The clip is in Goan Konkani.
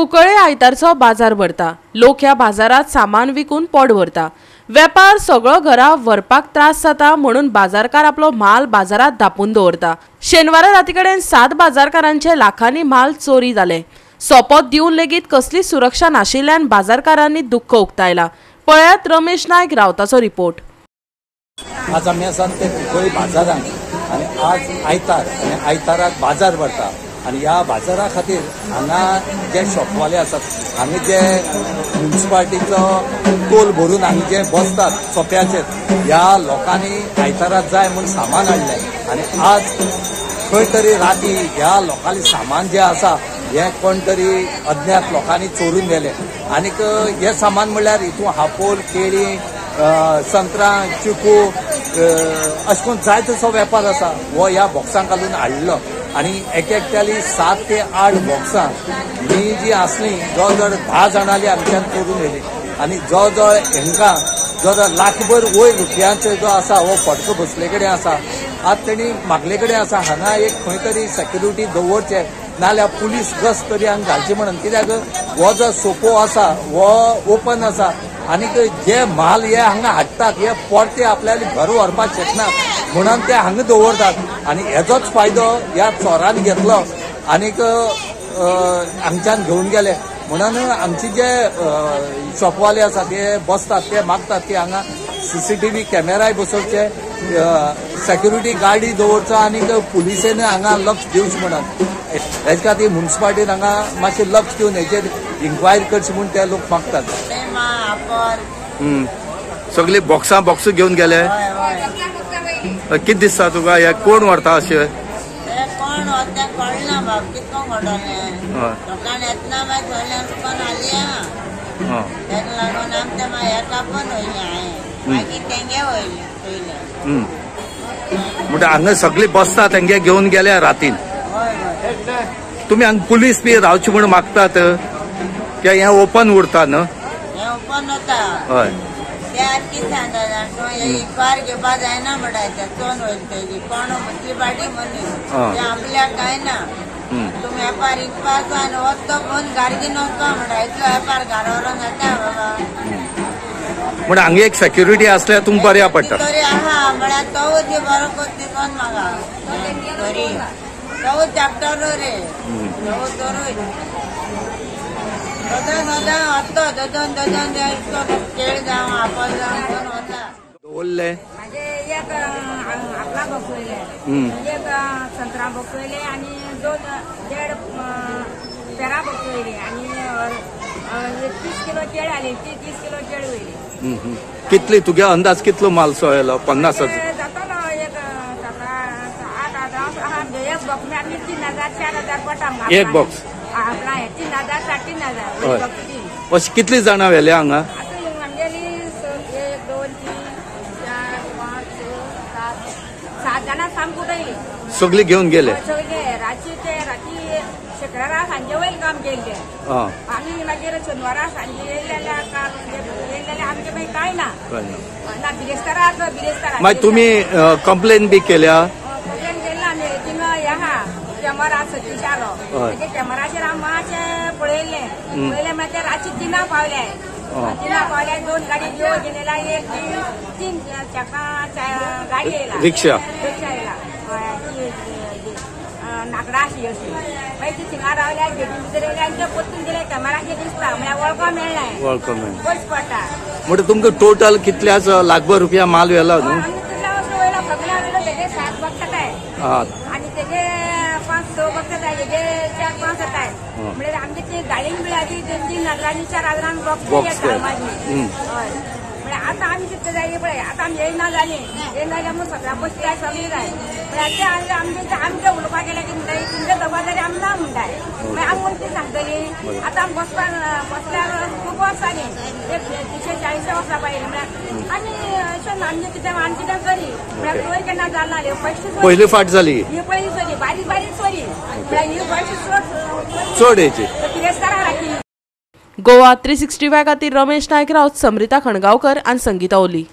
कुंकळे आयतारचो बाजार भरता. लोक ह्या बाजारात सामान विकून पोट भरता. वेपार सगळो घरा व्हरपाक त्रास जाता म्हणून बाजारकार आपलो म्हाल बाजारात धापून दवरता. शेनवारा राती कडेन 7 बाजारकारांचे लाखांनी म्हाल चोरी जाले. सोपोत दिवन लेगीत कसली सुरक्षा नाशिल्ल्यान बाजारकारांनी दुख्ख उक्तायला. पळयात रमेश नायक रावताचो रिपोर्ट. आज आमी आसात ते कुंकळी बाजारांत आनी आज आयतार आनी आयताराक बाजार भरता आनी ह्या बाजारा खातीर हांगा जे शॉपवाले आसात, हांगा जे म्युनिसिपालिटीचो टोल भरून हांगा जे बसतात सोप्याचेर, ह्या लोकांनी आयताराक जाय म्हूण सामान हाडलें आनी आज खंय तरी राती ह्या लोकांनी सामान जें आसा हें कोण तरी अज्ञात लोकांनी चोरून व्हेलें. आनीक हें सामान म्हणल्यार हितून हापोल, केळीं, संत्रां, चिकू अशें करून जाय तसो वेपार आसा हो ह्या बॉक्सांक घालून हाडलो आनी एक एकट्याली 7 ते 8 बॉक्सां ही जी आसली जवळ जवळ 10 जाणांनी आमच्यान चोरून व्हेली आनी जवळ जवळ हेंकां जवळ जवळ लाखभर वयर रुपयांचो जो आसा हो फटको बसले कडेन आसा. आज तेणी मागले कडेन आसा हांगा एक खंय तरी सेक्युरिटी दवरचे, नाजाल्यार पुलीस गस्त तरी हांगा घालची म्हणून. कित्याक हो जो सोपो आसा हो ओपन आसा आनीक जे म्हाल हे हांगा हाडटात हे परते आपल्याला घर व्हरपाक शकना म्हणून ते हांगा दवरतात आनी हेजोच फायदो ह्या चोरान घेतलो आनीक हांगच्यान घेवन गेले. म्हणून आमचे जे शॉपवाले आसा ते बसतात ते मागतात की हांगा सीसीटीव्ही कॅमेराय बसोवचे, सेक्युरिटी गार्डूय दवरचो आनीक पुलिसेन हांगा लक्ष दिवचें म्हणून. हेजे खातीर म्युनिसिपालिटीन हांगा मातशें लक्ष दिवन हेचेर इन्क्वायरी करची म्हूण ते लोक मागतात. सगळी बॉक्सां बॉक्स घेवन गेले. कितें दिसता तुका हे कोण व्हरता अशें? कोण व्हरता कळना बाब, कितको घडोलें लोकांक येतना मागीर सगळ्या दुकान हाली आहा, तेका लागून आमचें मागीर हें कापून वयलें हांवें, मागीर तेंगे वयलें पयलें. म्हणटा हांगा सगळी बसता तेंगे घेवन गेल्या रातीन. तुमी हांगा पुलीस बी रावची म्हूण मागतात की हें ओपन उरता न्हू? हें ओपन जाता. हय, ते आतां कितें सांगता जाण, इन्क्वायरी घेवपा जायना म्हणटा, चोन वयले तेजी कोण मुन्सिपाल्टी मनीस ते आपल्याक कांय ना, तुमी वेपार इकपाचो आनी वचतो फोन गाडगेन वचपा म्हणटा, इतलो वेपार घरा व्हरोन जाता बाबा. म्हण हांगा एक सेक्युरिटी आसल्यार तुमकां बऱ्या पडटा. तरी आहा म्हळ्यार तोवूच बरो करून दिसोन म्हाका तरी तोवूच धाकटलो रे, तोवूच तरूय सदां सदां वतो दोन दोन केळ जावं आपल जावं कोण वता. दवरले म्हणजे एक आपला बसवले, एक संत्रा बसवले आनी 2 1.5 पेरा बसवले आनी 30 किलो केळ आले, 30 किलो केळ वयली. कितली तुगे अंदाज कितलो माल सो येयलो? 50 जातलो एक 8 8 एक बॉक्स आमी 3,000 4,000 पडटा एक बॉक्स. आपला 3,000 3,500. अशी कितली जाणां व्हेल्या हांगा? आतां आमगेली 1 2 3 4 5 6 7 7 जाणां सामकी उडयली. सगळी घेवन गेले? सगळे राती ते राती शुक्रारा सांजे वयर काम केल्लें आमी, मागीर शेनवारा सांजे येयले जाल्यार काल येयले जाल्यार आमचें मागीर कांय ना ना. बिरेस्तारा बिरेस्तारा मागीर तुमी कंप्लेन बी केल्या? कंप्लेन केली आमी थिंगा हें आहा कॅमेरा सतीश आलो, मागीर कॅमेराचेर आमी मातशें पळयलें, पळयलें मागीर ते रातचे 3 पावले, 3 पावले 2 गाडी घेवन येयला, 1 3 चाकां गाडी येयला, रिक्षा रिक्षा येयला, नाकडां अशी अशी. मागीर ती थिंगा रावल्या, गेटी भितर येयले आनी ते परतून गेले. कॅमेराचेर दिसता म्हळ्यार वळखो मेळ्ळें, वळखो मेळ्ळें पयस पडटा. म्हणटा तुमकां टोटल कितल्याच लाखभर रुपया माल व्हेला न्हू? आमी तितल्या वस्तू वयलो सगळ्या वयलो, तेजे 7 बॉक्स जाताय आनी तेजे 5 6 बॉक्स जाताय, तेजे 4 5 जाताय. म्हळ्यार आमचे ती गाडीन म्हळ्यार 3 हजारांनी 4 हजारान बॉक्स मागीर. हय, म्हळ्यार आतां आमी कितें जाय पळय, आतां आमी येयना जालीं, येयना जाल्यार म्हूण सगळ्या पयशे जाय सगळीं जाय. म्हळ्यार ते आमचे आमचें उलोवपाक गेलें की म्हणटाय तुमचे जबाबदारी आमी ना म्हणटाय. मागीर आमी कोण कितें सांगतलीं? आतां आमी बसपाक बसल्यार खूब वर्सांनी एक 340 वर्सां पयलीं म्हळ्यार आमी अशें आमचें कितें आमी कितें करी म्हळ्यार चोरी केन्ना जालना. पयशे पयली फाट जाली ही पयली चोरी, बारीक बारीक चोरी म्हळ्यार ही पयशे चड चड हेची बिरेस्तारा राती. गोवा 365 खातीर रमेश नायक राऊत, समृता खणगांवकर आनी संगीता ओली.